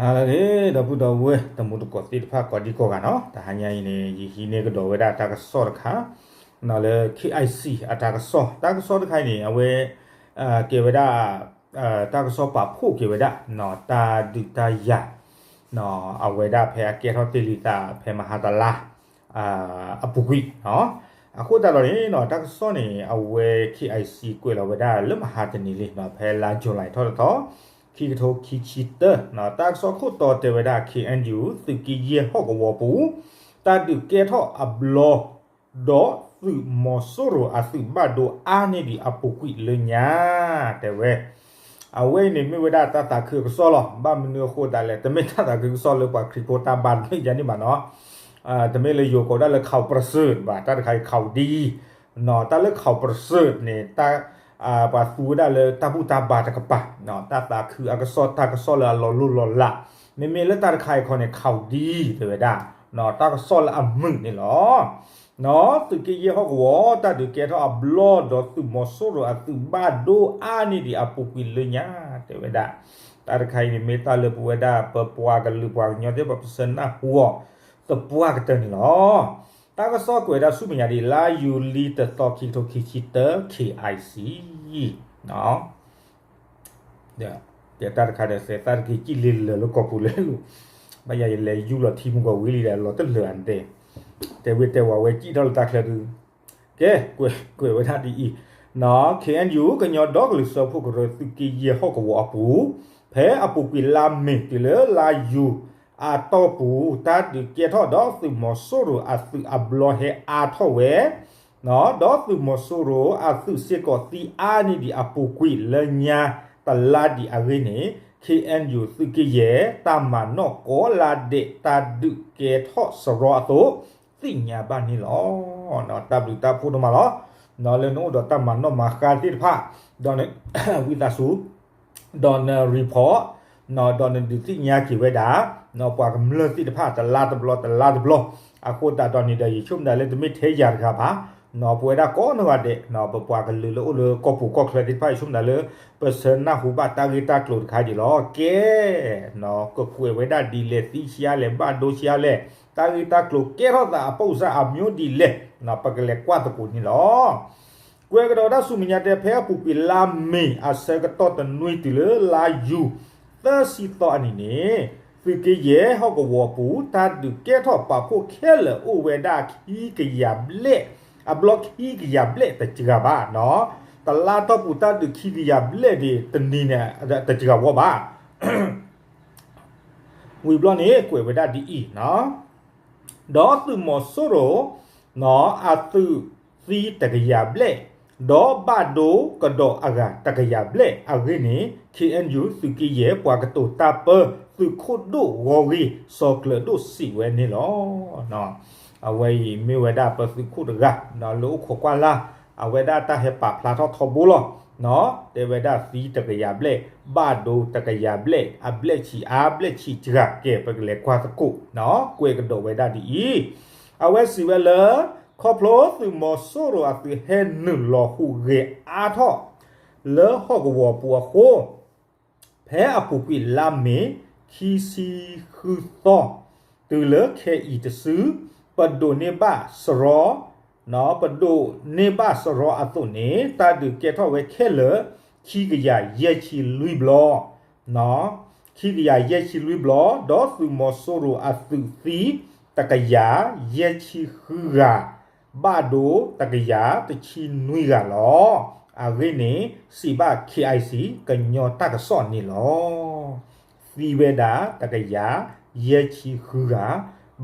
ဟါလၢအဂ့ၤ ဒီပုၢ်ဒီဝဲၢ်တံၤသကိးသ့ၣ်တဖၣ်ကိးဒံကိးဂၤနီၤ, တဟါညါအံၤန့ၣ် ယဟံးန့ၢ်ကဒီးဝဲဒၣ်တၢ်ကစီၣ်တခါ လၢ K I C အတၢ်ကစီၣ်, တၢ်ကစီၣ်တခါအံၤန့ၣ် အဝဲ ကဲဝဲဒၣ် တၢ်ကစီၣ်ပာ်ဖှိၣ်က့ၤဝဲဒၣ် တၢ်ဒုးတၢ်ယၤ အဝဲဒၣ်ဖဲအကဲထီၣ်တ့ၢ်လံသးဖဲမဟါတလါ အပူၤကွံာ်, အဃိသတးဒီးန့ၣ် တၢ်ကစီၣ်န့ၣ် အဝဲ K I C ကွဲးလီၤဝဲဒၣ်လၢမဟါတနံၤလံ ဖဲလါ July ထီၣ်တထီၣ် ခံကထိခံဆံတၢ တၢ်ကစီၣ်ခိၣ်တီတဲဝဲဒၣ် K N U သုးက့ယဲၢ်ဟီၣ်ကဝီၤပူၤ တၢ်ဒုးကဲထီၣ်အဘျီ ဒီးသုးမီၤစိရိၤအသုးဘၣ်ဒိအါန့ၢ်ဒံးအပူၤကွံာ်လၢညါ တဲဝဲ အဝဲအံၤန့ၣ်မ့ၢ်ဝဲဒၣ်တၢ်သးခုအကစီၣ်လီၤ. ဘၣ်မနုၤအဃိသတးလဲၣ်, တမ့ၢ်တၢ်သးခုကစီၣ်လၢပှၤခရံာ်ဖိတၢ်ဘါတမ့ၢ်ယၤန့ၣ်ဘၣ်နီၤ, တမ့ၢ်လၢယိၤကိးဒၣ်လၢ ข่าวประเสริฐ ဘၣ်, တၢ်တခါအံၤ ข่าวดี တၢ်လၢ ข่าวประเสริฐ န့ၣ် ပှၤသူဝဲဒၣ်လၢတၢ်ဘူၣ်တၢ်ဘါတကပၤ, တၢ်သးခုအကစီၣ် တၢ်ကစီၣ်လၢအလီၤလိၣ်လီၤလး, မ့မ့ၢ်လၢတၢ်တခါအံၤခီန့ၣ် ข่าวดี တဲဝဲဒၣ် တၢ်ကစီၣ်လၢအမုာ်န့ၣ်လီၤ. သုးက့ယဲၢ်ဟီၣ်ကဝီၤ တၢ်ဒုးကဲထီၣ်အဘျီ ဒီးသုးမီၤစိရိၤအသုးဘၣ်ဒိအါန့ၢ်ဒံးအပူၤကွံာ်လၢညါ တဲဝဲဒၣ်. တၢ်တခါအံၤန့ၣ် မ့ၢ်တၢ်လၢပဝဲဒၣ်ပပှၤကလုာ်ပှၤကညီသ့ၣ်တဖၣ် ပဆၢနၢ်ဟူအီၤသပှၢ်ကတၢၢ်န့ၣ်လီၤ. တၢ်ကစီၣ်ကွဲးဒၣ်ဆူမဲာ်ညါဒ်အံၤ လါယူၤလံတသီ ခံကထိခံဆံတၢ K I C တဲတၢ်တခါဒီးစဲးသၣ်တက့ၤစံၣ်လ့လၢာ်လၢကီၢ်ပူၤလၢ ဘၣ်ယၤယလဲၤယူၢ်လီၤထံမူကီၢ်ဝံၤလံဒီး လီၤတလၢာ်အတဲ တဲဝ့ၢ်တဲဝဲစံၣ်ထီၣ်လၢတၢ်ချၢဒု ကဲ ကွဲးဝဲဒၣ်ဒ်အံၤ, K N U ကညီဒီကလုာ်စၢဖှိၣ်ကရၢ သုးက့ယဲၢ်ဟီၣ်ကဝီၤအပူၤ ဖဲအပူၤကွံာ်လါမ့ၤတုၤလၢလါယူၤအတီၢ်ပူၤ တၢ်ဒုးကဲထီၣ်ဒီးသုးမီၤစိရိၤအသုးအဘျီဟဲအါထီၣ်ဝဲ ဒီးသုးမီၤစိရိၤအသုးစ့ၢ်ကီးသံအါန့ၢ်ဒံးအပူၤကွံာ်လၢညါတလါဒံးအဂ့ၢ်န့ၣ် K N U သုးက့ယဲၢ် တၢ်မၤနီၣ်ကိးလါဒဲးတၢ်ဒုးကဲထီၣ်စရီအသိး သ့ၣ်ညါဘၣ်န့ၣ်လီၤ. တၢ်ဘျုးတၢ်ဖှိၣ်ဒိၣ်မးလီၤ. လၢနအိၣ်ဒီးတၢ်မၤနီၣ်မၤဃါသ့ၣ်တဖၣ် ဒီးနဝံသးစူၤ ဒီးန report ဒီးနဒုးသ့ၣ်ညါက့ၤဝဲဒၣ် ပှၤကမျၢၢ်သ့ၣ်တဖၣ်တလါတဘျီတလါတဘျီ အဃိသတးဒီးန့ၣ်ဒီး ယဆိကမိၣ်ဒၣ်လၢတမ့ၢ်ထဲယၤတဂၤဘၣ် ပဝဲဒၣ်ကိးနီၢ်ဂၤဒဲး ပပှၤကလုာ်လၢအိၣ်လၢကီၢ်ပူၤကီၢ်ချၢသ့ၣ်တဖၣ် ယဆိကမိၣ်ဒၣ်လၢ ပဆၢနၢ်ဟူဘၣ်တၢ်ဂ့ၢ်တၢ်ကျိၤတခါဒံးလီၤ. ကဲ ကကွဲးဝဲဒၣ်ဒ်လဲၣ် သံဆံးအါလဲၣ် ဘၣ်ဒိဆံးအါလဲၣ် တၢ်ဂ့ၢ်တၢ်ကျိၤကဲထီၣ်သးအပိၢ်စၢ်အမျိုးဒ်လဲၣ် ပကလဲၤကွၢ်သကိးန့ၣ်လီၤ. ကွဲးကဒီးဝဲဒၣ်ဆူမဲာ်ညါတဲ ဖဲအပူၤကွံာ်လါမ့ၤအဆၢကတီၢ်တနွံတုၤလၢလါယူၤ သၢဆံသီအနံၤန့ၣ် သုးက့ယဲၢ်ဟီၣ်ကဝီၤအပူၤ တၢ်ဒုးကဲထီၣ်ပာ်ဖှိၣ်ခဲလၢာ်အိၣ်ဝဲဒၣ်ခံကယၤဘျဲၣ် အဘျီခံကယၤဘျဲၣ်တစှၤဘၣ်နီၤ တလါတီၢ်ပူၤတၢ်ဒုးခံကယၤဘျဲၣ်န့ၣ် တနံၤန့ၣ် တစှၤဝဲဘၣ် ဝံၤဘျီန့ၣ် ကွဲးဝဲဒၣ်ဒ်အံၤနီၤ ဒီးသုးမီၤစိရိၤ အသုးသံတကယၤဘျဲၣ် ဒီးဘၣ်ဒိကဒီးအဂၤတကယၤဘျဲၣ်အဂ့ၢ်န့ၣ် K N U သုးက့ယဲၢ်ပှၤကတိၤတၢ်ပၢ သုးခိၣ်ဒိၣ်ဂီၤဂ့ၤ စီၤကျၢၤဒိၣ်စံးဝဲန့ၣ်လီၤ. အဝဲအံၤမ့ၢ်ဝဲဒၣ်ပသုးခိၣ်တဂၤ လၢအိၣ်ခိးကွၢ်လၢ် အဝဲဒၣ်တၢ်ဟဲပာ်ဖျါထီၣ်ထီဘိလီၤ. တဲဝဲဒၣ်သံတကယၤဘျဲၣ် ဘၣ်ဒိတကယၤဘျဲၣ် အဘျဲၣ်ဆံးအါဘျဲၣ်ဆံးစှၤကဲ ပကလဲၤကွၢ်သကိး ကွဲးကဒီးဝဲဒၣ်ဒ်အံၤ အဝဲစံးဝဲလၢ ခီဖျိသုးမီၤစိရိၤအသုးဟဲနုာ်လီၤဟူးဂဲၤအါထီၣ် လၢဟီၣ်ကဝီၤပူၤအဃိ ဖဲအပူၤကွံာ်လါမ့ၤ ခံဆံဃုသီ တုၤလၢခဲအံၤတစု ပဒိးန့ၢ်ဘၣ်စရီ ပဒိးန့ၢ်ဘၣ်စရီအသိးန့ၣ် တၢ်ဒုးကဲထီၣ်ဝဲခဲလၢာ် ခံကယၤယဲၢ်ဆံလွံၢ်ဘျီ ခံကယၤယဲၢ်ဆံလွံၢ်ဘျီ ဒီးသုးမီၤစိရိၤအသုးသံ တကယၤယဲၢ်ဆံဃုဂၤ ဘၣ်ဒိတကယၤတဆံနွံဂၤလီၤ. အဂ့ၢ်န့ၣ် စံးဘၣ် K I C ကညီတၢ်ကစီၣ်န့ၣ်လီၤ. သံဝဲဒၣ်တကယၤယဲၢ်ဆံဃုဂၤ,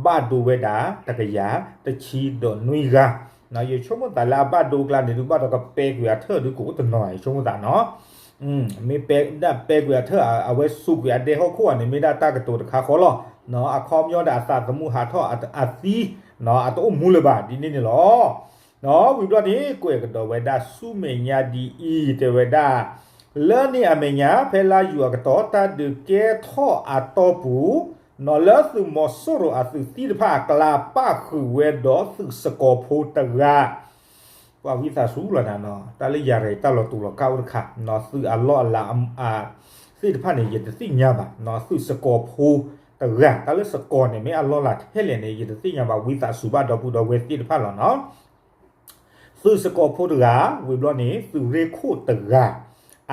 ဘၣ်ဒိဝဲဒၣ်တကယၤတဆံဒီးနွံဂၤ. ယဆိကမိၣ်သးလၢအဘၣ်ဒိကျါန့ၣ် ဒုးဘၣ်ဒီးကပဲကွံာ်အထၢၣ်ဒုးကအိၣ်တနီၤ ယဆိကမိၣ်သးနီၤ. မ့ၢ်ပဲဒၣ်ပဲကွံာ်အထၢၣ် အဝဲစူးကွံာ်အဒဲဟီၣ်ခိၣ်ဧါန့ၣ် မ့ၢ်ဒၣ်တၢ်ကတိၤတခါဃီလီၤ. အခီပညီဒီးအသးသမူဟးထီၣ်အသံ အတအိၣ်မူလၢၤဘၣ်ဒ်န့ၣ်န့ၣ်လီၤ. ဝံၤဘျီန့ၣ် ကွဲးကဒီးဝဲဒၣ်ဆူမဲာ်ညါဒ်အံၤ တဲဝဲဒၣ် လၢန့ၣ်အမဲာ်ညါ ဖဲလါယူၤအကတီၢ် တၢ်ဒုးကဲထီၣ်အတီၢ်ပူၤ နီၢ်လၢသုးမီၤစိရိၤအသုးသံတဖၣ်အကျါ ပၣ်ဃုာ်ဝဲဒီးသုးစကီၤဖိတဂၤ ပှၤဝံသးစူၤလီၤနၤနီၤ တၢ်လၢယၤရၤတၢ်လီၤတူာ်လီၤကာ်အိၣ်တခါ သုးအလီၢ်အလၤ အ သ့ၣ်တဖၣ်န့ၣ် ယတသ့ၣ်ညါဘၣ်နီၤ, သုးစကီၤဖိတဂၤ, တၢ်လၢစကီၤန့ၣ် မ့ၢ်အလီၢ်လၤထဲလဲၣ်န့ၣ် ယတသ့ၣ်ညါဘၣ်, ဝံသးစူၤဘၣ်ဒီပုၢ်ဒီဝဲၢ်သ့ၣ်တဖၣ်လီၤနီၤ. သုးစကီၤဖိတဂၤ, ဝံၤဘျီန့ၣ် သုးရ့ၣ်ခိၣ်တဂၤ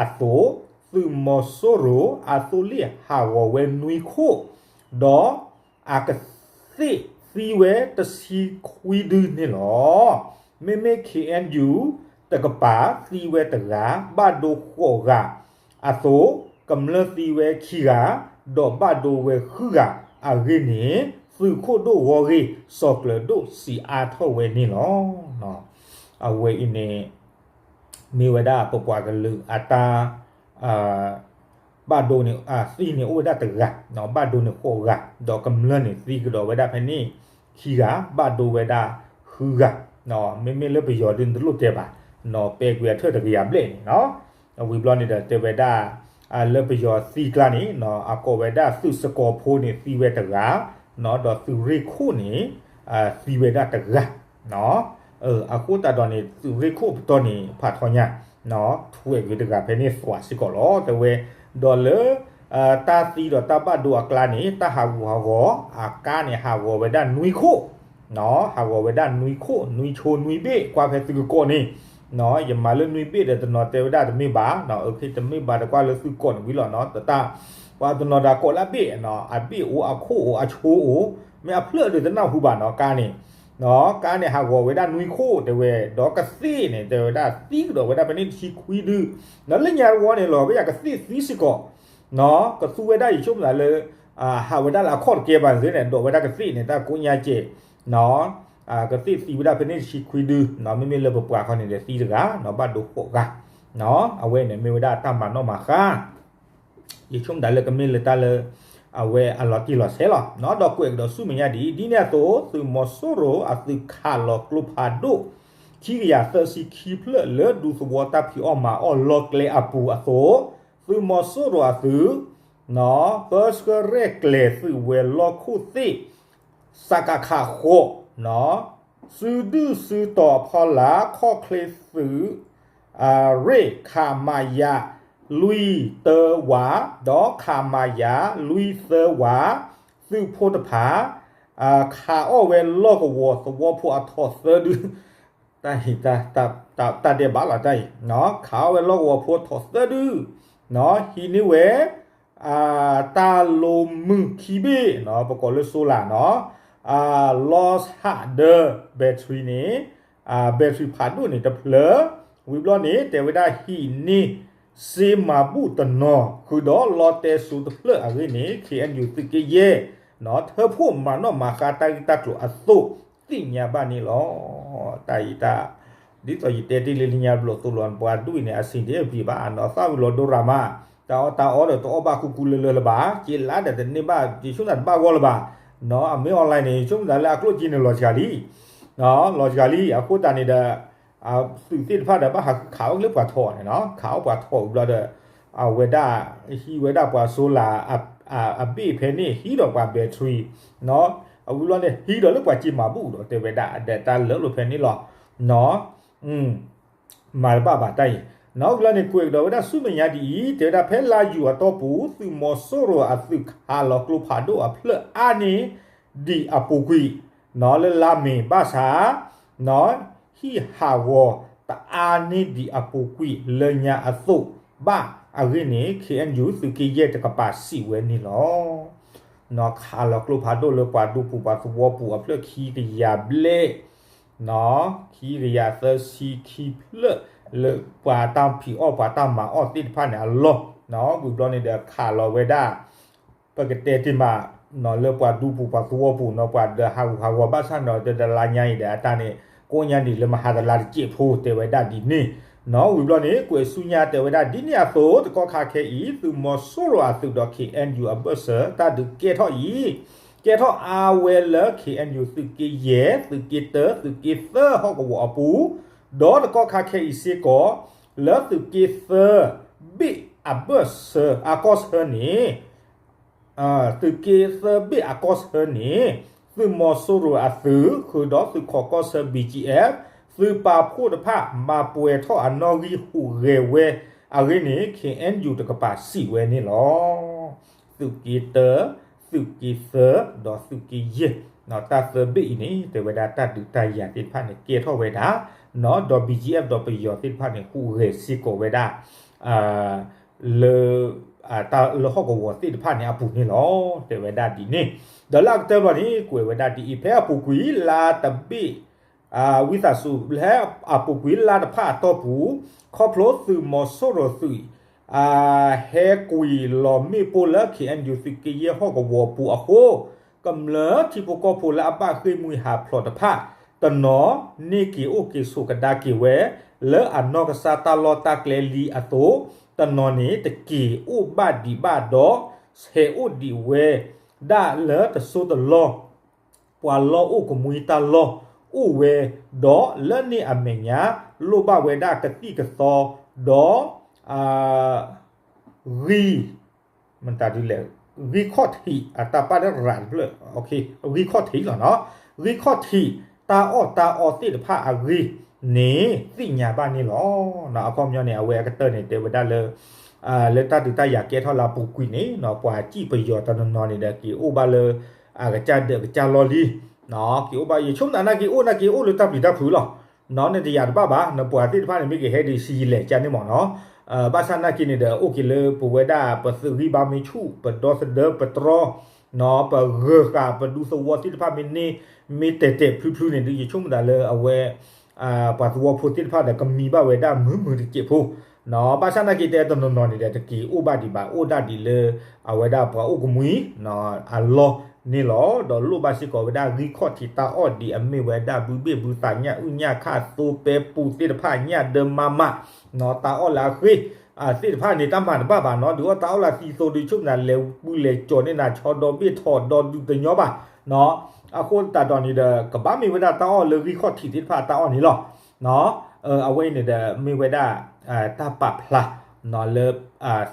အသိး, သုးမီၤစိရိၤအသိလ့ၣ်ဟးဂီၤဝဲနွံခိၣ်, ဒီးအကသ့ၣ်သံဝဲတဆံခွံဒုန့ၣ်လီၤ. မ့မ့ၢ် ခ့ၣ်အဲၣ်ယူၣ် တကပၤသံဝဲတဂၤ, ဘၣ်ဒိဃိးဂၤအသိး, ကမျၢၢ်သံဝဲခံဂၤ, ဒီးဘၣ်ဒိဝဲဃုဂၤအဂ့ၢ်န့ၣ်, သုးခိၣ်ဒိၣ်ဂီၢ်ဂ့ၢ် စီၤကျၢၤဒိၣ်စံးအါထီၣ်ဝဲန့ၣ်လီၤ. အဝဲအံၤန့ၣ် မ့ၢ်ဝဲဒၣ်ပပှၤကလုာ်အတၢ် ဘၣ်ဒိန့ၣ် သံန့ၣ်အိၣ်ဝဲဒၣ်တဂၤ, ဘၣ်ဒိန့ၣ်ဃိးဂၤ, ဒီးကမျၢၢ်န့ၣ်သံကဒီးဝဲဒၣ်ဖဲန့ၣ်ခံဂၤ, ဘၣ်ဒိဝဲဒၣ်ဃုဂၤ, မ့မ့ၢ်လၢပယီၤဒုးတလိၣ်တဲဘၣ်, ပဲာ်ကွံာ်အထၢၣ်တကယၤဘျဲၣ်န့ၣ်နီၤ. ဝံၤဘျီန့ၣ်ဒီးတဲဝဲဒၣ် လၢပယီၤသံကျါန့ၣ် အကိးဝဲဒၣ်သုးစကီၤဖိန့ၣ်သံဝဲတဂၤ, ဒီးသုးရ့ၣ်ခိၣ်န့ၣ် သံဝဲဒၣ်တဂၤ အဃိသတးဒီးန့ၣ် သုးရ့ၣ်ခိၣ်ပတီၢ်န့ၣ် ဖးထီညါ ထွဲးကွံာ်တဂၤဖဲန့ၣ်သွးစ့ၢ်ကီးလီၤ တဲဝဲ, ဒီးလၢ တၢ်သံဒီးတၢ်ဘၣ်ဒိအကျါန့ၣ် တၢ်ဟးဂူာ်ဟးဂီၤ အကါန့ၣ် ဟးဂီၤဝဲဒၣ်နွံခိၣ်, ဟးဂီၤဝဲဒၣ်နွံခိၣ် နွံဆိနွံဘ့ၣ် ကွၢ်ဖဲသုကကိးန့ၣ်, ယမၤလၢနွံဘ့ၣ်ဒီးတနီၤတဲဝဲဒၣ်တမ့ၢ်ဘၣ်, အခဲတမ့ၢ်ဘၣ်တကွၢ်လၢသုကိးန့ၣ်ဝံၤလီၤနီၤ, တၢ် ပှၤတနီၤဒီးကိးလၢအဘ့ၣ်, အဘ့ၣ်အိၣ်အခိၣ်အိၣ်အဆိအိၣ်, မ့ၢ်အဖျၢၣ်ဒီးတနၢ်ဟူဘၣ်နီၤ ကါန့ၣ်, ကါန့ၣ် ဟးဂီၤဝဲဒၣ်နွံခိၣ်တဲဝဲ, ဒီးကသ့ၣ်န့ၣ် တဲဝဲဒၣ်သံကဒီးဝဲဒၣ်ဖဲန့ၣ်တဆံခွံဒု, ဒီးလၢညါတဝီန့ၣ်လီၤ ကယၤကသ့ၣ်သံစ့ၢ်ကီး, ကသူဝဲဒၣ်ယဆိကမိၣ်သးလၢ ဟးဝဲဒၣ်လၢအခီၣ်တကဲဘၣ်န့ၣ် ဒိးဝဲဒၣ်ကသ့ၣ်န့ၣ် တၢ်ကိးညါကဲး ကသ့ၣ်သံဝဲဒၣ်ဖဲန့ၣ်တဆံခွံဒု, မ့မ့ၢ်လၢပပှၤခီန့ၣ်ဒီးသံတဂၤ ဘၣ်ဒိဃိးဂၤ, အဝဲန့ၣ်မ့ၢ်ဝဲဒၣ်တၢ်မၤနီၣ်မၤဃါ ယဆိကမိၣ်သးလၢကမ့ၢ်လၢတၢ်လၢ အဝဲအလီၤတံၢ်လီၤဆဲးလီၤ, ဒီးကွဲးကဒီးဆူမဲာ်ညါဒ်အံၤ, ဒ်န့ၣ်အသိး သုးမီၤစိရိၤအသုးခးလီၤကျိဖးဒိၣ် ခံကယၤသၢဆံခံဖျၢၣ်လၢဒူသဝီတၢ်ဖံးအီၣ်မၤအီၣ်လီၢ်ကျဲအပူၤအသိး, သုးမီၤစိရိၤအသုး ပၢဆှၢရဲၣ်ကျဲၤသုးဝဲၤလီၢ်ခိၣ်သ့ၣ် စကခ ဃိး, စုဒုၣ်စုတီၤအဖီလာ် ခီၣ်ချ့သုး ရ့ၣ် ခမရ လွံၢ်သၢဝး ဒီး ခမရ လွံၢ်သၢဝး သုးဖိတဖၣ် ခးအီၣ်ဝဲလီၢ်ကဝီၤသဝီဖိအထီၣ်သၢဒု တၢ်အံၤ တၢ်ဒဲးဘးလီၤတၢ်အံၤ, ခးအီၣ်ဝဲလီၢ်ကဝီၤဖိထီၣ်သၢဒု ဟံးန့ၢ်ဝဲ တၢ်လိာ်မုၢ်ခံဘ့ၣ် ပကိးလၢ solar နီၤ, လီၤဟးဒၢ battery န့ၣ် battery ဖးဒိၣ်န့ၣ်တဖျၢၣ်, ဝံၤဘျီန့ၣ် တဲဝဲဒၣ်ဟံးန့ၢ် စ့မၤဘူၣ်တနီၤ ဃုာ်ဒီးလီတဲစိတဖျၢၣ်အဂ့ၢ်န့ၣ် ခ့ၣ်အဲၣ်ယူၣ် သုးက့ယဲၢ် ထၢဖှိၣ်မၤနီၣ်မၤဃါတၢ်ဂ့ၢ်တၢ်ကျိၤအသိး သ့ၣ်ညါဘၣ်န့ၣ်လီၤ. တၢ်အံၤတၢ် ဒ်သိးယတဲတ့ၢ်လံလၢညါဘျီၣ်သိးလီၤ ပှၤဒူၣ်အံၤန့ၣ် အဆ့ၣ်ဒဲးပျံၤဘၣ် နီၢ်သၣ်ဝံၤလီၤဒိရၤမး, တၢ်အီၣ်တၢ်အီဒီးတအီၣ်ဘၣ်ကူကူလၢလၢလၢၤဘၣ်, က့လါဒီးတန့ၢ်ဘၣ် ယဆိကမိၣ်တဘၣ်ဂီၢ်လၢၤဘၣ်, နီၢ် အမ့ၢ် online န့ၣ် ယဆိကမိၣ်သးလၢအကျိၣ်စ့န့ၣ်လီၤစှၤလံ လီၤစှၤလံ အဃိသတးန့ၣ်ဒီး သုးသ့ၣ်တဖၣ်ဒီးဘၣ်ဟးဃုခးအီၣ်လၢပှၤထီန့ၣ်နီၤ, ခးအီၣ်ပှၤထီဝံၤဘျီဒီး အဝဲဒၣ် ဟံးဝဲဒၣ်ပှၤ solar အဘ့ၣ်ဖဲန့ၣ် ဟံးဒီးပှၤ battery နီၤ, အဝံၤဘျီန့ၣ် ဟံးဒီးလၢပှၤစ့မၤဘူၣ်ဒီး တဲဝဲဒၣ် ဒီးတၢ်လၢလိာ်ဖဲန့ၣ်လီၤ နီၤ မၤတဘၣ်ဘၣ်တၢ်အံၤ, နီၢ် ဝံၤလီၤန့ၣ် ကွဲးကဒီးဝဲဒၣ်ဆူမဲာ်ညါဒ်အံၤ, တဲဝဲဒၣ်ဖဲလါယူၤအတီၢ်ပူၤ သုးမီၤစိရိၤအသုးခးလီၤကျိဖးဒိၣ်အဖျၢၣ်အါန့ၢ်ဒံးအပူၤကွံာ်, နီၢ် လၢလါမ့ၤဘၣ်ဆၣ် နီၢ် ဟံၣ်ဟးဂီၤတအါန့ၢ်ဒံးအပူၤကွံာ်လၢညါအသိးဘၣ်အဂ့ၢ်န့ၣ် ခ့ၣ်အဲၣ်ယူၣ် သုးက့ယဲၢ်တကပၤစံးဝဲန့ၣ်လီၤ. နီၢ် ခးလီၤကျိဖးဒိၣ်လၢပှၤဒူပူၤပှၤသဝီပူၤအဖျၢၣ်ခံကယၤဘျဲၣ် နီၢ် ခံကယၤသၢဆံခံဖျၢၣ် လၢပှၤတၢ်ဖံးအီၣ်ပှၤတၢ်မၤအီၣ်သ့ၣ်တဖၣ်န့ၣ်အလီၢ်, နီၢ် ဝံၤဘျီန့ၣ်ဒီးခးလီၤဝဲဒၣ် ပကတဲတ့ၢ်မး နီၢ် လၢပှၤဒူပူၤပှၤသဝီပူၤ နီၢ် ပှၤဒီးဟးဂူာ်ဟးဂီၤဘၣ်ဆၣ်နီၢ် ဒီးတလါညါအံၤဒီးအတၢ်န့ၣ် ကိးညါန့ၣ်လၢမဟါတလါတစဲးဖိတဲဝဲဒၣ်ဒ်န့ၣ်, နီၢ် ဝံၤဘျီန့ၣ် ကွဲးဆူညါတဲဝဲဒၣ်ဒ်န့ၣ်အသိး တကီၢ်ခါခဲအံၤ သုးမီၤစိရိၤအသုးဒီး ခ့ၣ်အဲၣ်ယူၣ် အဘၢၣ်စၢၤ တၢ်ဒုးကဲထီၣ်အံၤ ကဲထီၣ်အါဝဲလၢ ခ့ၣ်အဲၣ်ယူၣ် သုးက့ယဲၢ် သုးက့တၢ သုးက့သၢဟီၣ်ကဝီၤအပူၤ, ဒီးတကီၢ်ခါခဲအံၤစ့ၢ်ကီး လၢသုးက့သၢဘ့ၣ်အဘၢၣ်စၢၤအကီၢ်ဆၢန့ၣ် သုးက့သၢဘ့ၣ်အကီၢ်ဆၢန့ၣ် သုးမီၤစိရိၤအသုး ဃုာ်ဒီးသုးခိးကီၢ်ဆၢ ဘီၣ်ကၠံၣ်အဲၣ် သုးပာ်ဖှိၣ်တဖၣ် မၤပှဲၤထီၣ်အနီၣ်ဂံၢ်ဟူးဂဲၤဝဲ အဂ့ၢ်န့ၣ် ခ့ၣ်အဲၣ်ယူၣ်တကပၤစံးဝဲန့ၣ်လီၤ. သုးက့တၢ, သုးက့သၢ, ဒီးသုးက့ယဲၢ်, တၢ်သၢဘ့ၣ်အံၤန့ၣ် တဲဝဲဒၣ်တၢ်ဒုးတၢ်ယၤသ့ၣ်တဖၣ်န့ၣ် ကဲထီၣ်ဝဲဒၣ်, ဒီး ဘီၣ်ကၠံၣ်အဲၣ် ဒီးပယီၤသ့ၣ်တဖၣ်န့ၣ် ဟူးဂဲၤစ့ၢ်ကီးဝဲဒၣ် လၢ တၢ်လၢဟီၣ်ကဝီၤသ့ၣ်တဖၣ်န့ၣ်အပူၤန့ၣ်လီၤ. တဲဝဲဒၣ်ဒ်န့ၣ်, ဒီးလၢအကတၢၢ်ဘၣ်န့ၣ် ကွဲးဝဲဒၣ်ဒ်အံၤ, ဖဲအပူၤကွံာ်လါတဘ့ၣ် ဝံသးစူၤ ဖဲအပူၤကွံာ်လါတဖၣ်အတီၢ်ပူၤ, ခီဖျိသုးမီၤစိရိၤသုး ဟဲကွံာ်လီၤမ့ၣ်ပိၢ်လၢ ခ့ၣ်အဲၣ်ယူၣ် သုးက့ယဲၢ်ဟီၣ်ကဝီၤပူၤအဃိ, ကမျၢၢ်ထံဖိကီၢ်ဖိလၢအဘၣ်ဃ့ၢ်မှံဟးဖျိးတဖၣ် တနီၤန့ၢ်က့ၤအိၣ်က့ၤဆိးကဒါက့ၤဝဲ လၢအနီၢ်ကစၢ်တၢ်လီၢ်တၢ်ကျဲလံအသိး, တနီၤန့ၣ်တက့ၤအိၣ်ဘၣ်ဒံးဘၣ်ဒီး ဆဲးအိၣ်ဒံးဝဲဒၣ်လၢတစိၢ်တလီၢ် ပှၤလီၢ်အိၣ်ကမှံတၢ်လီၢ်အိၣ်ဝဲ, ဒီးလၢန့ၣ်အမဲာ်ညါ လိၣ်ဘၣ်ဝဲဒၣ်ကသံၣ်ကသီ ဒီး ဂံၢ် မတၤဒ်လဲၣ်, ဂံၢ်ခီၣ်ထံး အတၢ်ပာ်တရးတဖျၢၣ်, ဂံၢ်ခီၣ်ထံးလီၤနီၤ, ဂံၢ်ခီၣ်ထံးတၢ်အီၣ်တၢ်အီသ့ၣ်တဖၣ်အဂ့ၢ်န့ၣ် သ့ၣ်ညါဘၣ်န့ၣ်လီၤ. အခီပညီန့ၣ် အဝဲအကတၢၢ်န့ၣ် တဲဝဲဒၣ်လၢ လၢတၢ်ဒုးတၢ်ယၤကဲထီၣ်လၢအပူၤကွံာ်န့ၣ် ပှၤစံၣ်ပယီၤတနီၤနီၤန့ၣ်ဒီး က့ၤအိၣ်ဘၣ်လၢ အကစၢ်ဒၢးကစၢ်လီၢ်လံ က့ၤအိၣ်ဘၣ် ယဆိကမိၣ်သးနာ်က့ၤအိၣ်နာ်က့ၤအိၣ်လၢတၢ်ပျံၤတၢ်ဖုးလီၤ. နတယာ်တဘၣ်ဘၣ် နပှၤသ့ၣ်တဖၣ်န့ၣ် မ့ၢ်ကဟဲဒံးဆံးယံာ်လဲၣ်ကန့ၣ်မ့ၢ်နီၤ, ဘၣ်ဆၣ်နာ်က့ၤန့ၣ်ဒီး အိၣ်က့ၤလၢပဝဲဒၣ် ပသုးဂံၢ်ဘါမ့ၢ်ဆူၣ် ပဒီသဒၢပတြီ ပဂၢၤဃာ်ပဒူသဝီသ့ၣ်တဖၣ်မ့ၢ်န့ၢ် မ့ၢ်တဲာ်တဲာ်ဖျုးဖျုးန့ၣ်ဒီး ယဆိကမိၣ်သးလၢအဝဲ ပှၤသဝီဖိသ့ၣ်တဖၣ်ဒီး ကမံဘၣ်ဝဲဒၣ်မုာ်မုာ်တစဲးဖိ ဘၣ်ဆၣ်နာ်က့ၤတဲတနီၤနီၤန့ၣ်ဒီး တက့ၤအိၣ်ဘၣ်ဒံးဘၣ် အိၣ်ဒၣ်ဒံးလၢ အဝဲဒၣ်ပှၤအိၣ်ကမှံ အလီၢ်န့ၣ်လီၤ. ဒီးလိၣ်ဘၣ်စ့ၢ်ကီးဝဲဒၣ်ဂံၢ်ခီၣ်ထံးတၢ်အီၣ်ဒ်အမ့ၢ်ဝဲဒၣ် ဘုဘ့ၣ်ဘုသး ညၣ်အုၣ်ညၣ်ခၣ် သိပဲပူသ့ၣ်တဖၣ် ညၣ်ဒၢမးမး တၢ်အီၣ်လၢအဃ့ၢ်သ့ၣ်တဖၣ်န့ၣ် တၢ်မၤတဘၣ်ဘၣ်နီၤ, ဒုးအီၣ်တၢ်အီၣ်လၢသံသိးဒုး ဆိကမိၣ်နၤလဲၤပူၤလဲၤကၠီၤန့ၢ်နၤ ဆီဒီဘ့ၣ်ထီၣ်ဒီဒုးတညီဘၣ် အဃိသတးဒီးန့ၣ်ဒီး ကဘၣ်မ့ၢ်ဝဲဒၣ်တၢ်အီၣ်လၢဂံၢ်ခီၣ်ထံးသ့ၣ်တဖၣ်အတၢ်အီၣ်န့ၣ်လီၤ. အဝဲအံၤန့ၣ်ဒီး မ့ၢ်ဝဲဒၣ် တၢ်ပာ်ဖျါ လၢ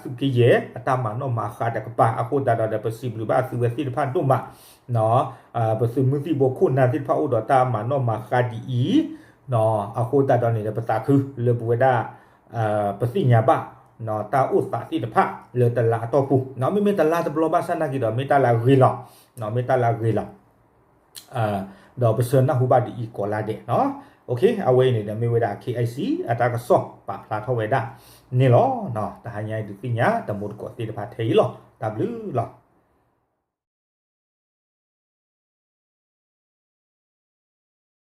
သုးက့ယဲၢ် အတၢ်မၤနီၣ်မၤဃါတကပၤ အဃိသတးဒီးဒီး ပစံးဘျုးဘၣ်သုဝဲသ့ၣ်တဖၣ်ဒိၣ်မး ပသုးမုၢ်သံၣ်ဘိခိၣ်နၢ်သ့ၣ်တဖၣ်အိၣ်ဒီးတၢ်မၤနီၣ်မၤဃါဒ်အံၤ အဃိသတးဒီးန့ၣ်ဒီး ပသးခုလၢပဝဲဒၣ် ပသ့ၣ်ညါဘၣ် တၢ်အိၣ်သးသ့ၣ်တဖၣ်လၢတလါအတီၢ်ပူၤ မ့မ့ၢ်တလါတဘျီဘၣ်ဆၣ်နာ်က့ၤဒီး မ့ၢ်တၢ်လၢအဂ့ၤလီၤ မ့ၢ်တၢ်လၢအဂ့ၤလီၤ ဒီးပဆၢနၢ်ဟူဘၣ်ဒ်အံၤကိးလါဒဲး အဝဲအံၤန့ၣ်ဒီးမ့ၢ်ဝဲဒၣ် ခ့ၣ်အဲၣ်စံၣ် အတၢ်ကစီၣ်ပာ်ဖျါထီၣ်ဝဲဒၣ်န့ၣ်လီၤ. တဟါညါအံၤဒုးသ့ၣ်ညါတမူတကိးသ့ၣ်တဖၣ်ထဲအံၤလီၤ. တၢ်ဘျုးလီၤ.